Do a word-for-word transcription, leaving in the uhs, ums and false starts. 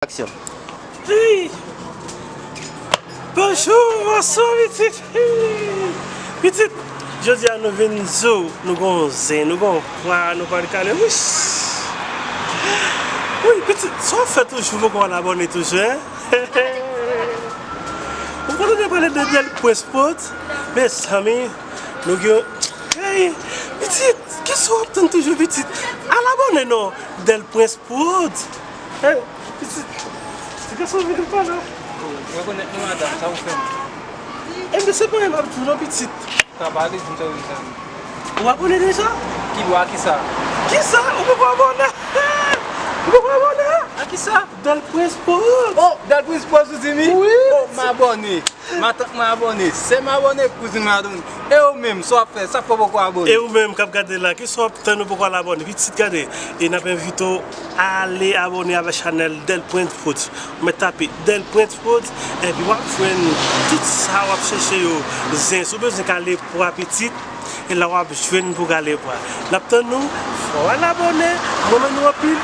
Aksyon. Hey! Bonjou, bonswa, pitit. Hey! Pitit, jodi a nou vin di w, nou gon zen, nou gon pwa, nou pral kale. Wi, pitit, sa w fè toujou, poko al abòne toujou, en? Ou konnen nou pale de Del Prince Prod? Mezanmi, nou gen, hey, pitit, kisa w ap tann toujou, pitit? Al abòne non, Del Prince Prod. Hey, pitit, ti gason vin pale. Ou rekonèt nou, madanm, sa ou fè m? Enben, se pa anyen m ap di w non, pitit. Ka pale, di m sa ou fè m. Ou abòne deja? Ki lwa, kisa? Kisa? Ou poko abòne? Ou poko abòne? A kisa? Del Prince Prod. Oh, Del Prince Prod, ou di mi? Wi. Oh, m abòne. Matant mwen abòne, sè m abòne, kouzin mwen abòne. E ou menm, sa w ap fè, sa k fè w poko abòne? E ou menm k ap gade la, kisa w ap tann ou poko al abòne? Pitit, gade, e n ap envite w ale abòne avèk chanèl Del Prince Prod. Ou mèt tape Del Prince Prod, epi w ap jwenn tout sa w ap chèche yo. Zen, si w bezwen kale pwa, pitit, e la w ap jwenn pou kale pwa. N ap tann nou, fò w al abòne, m renmen nou anpil.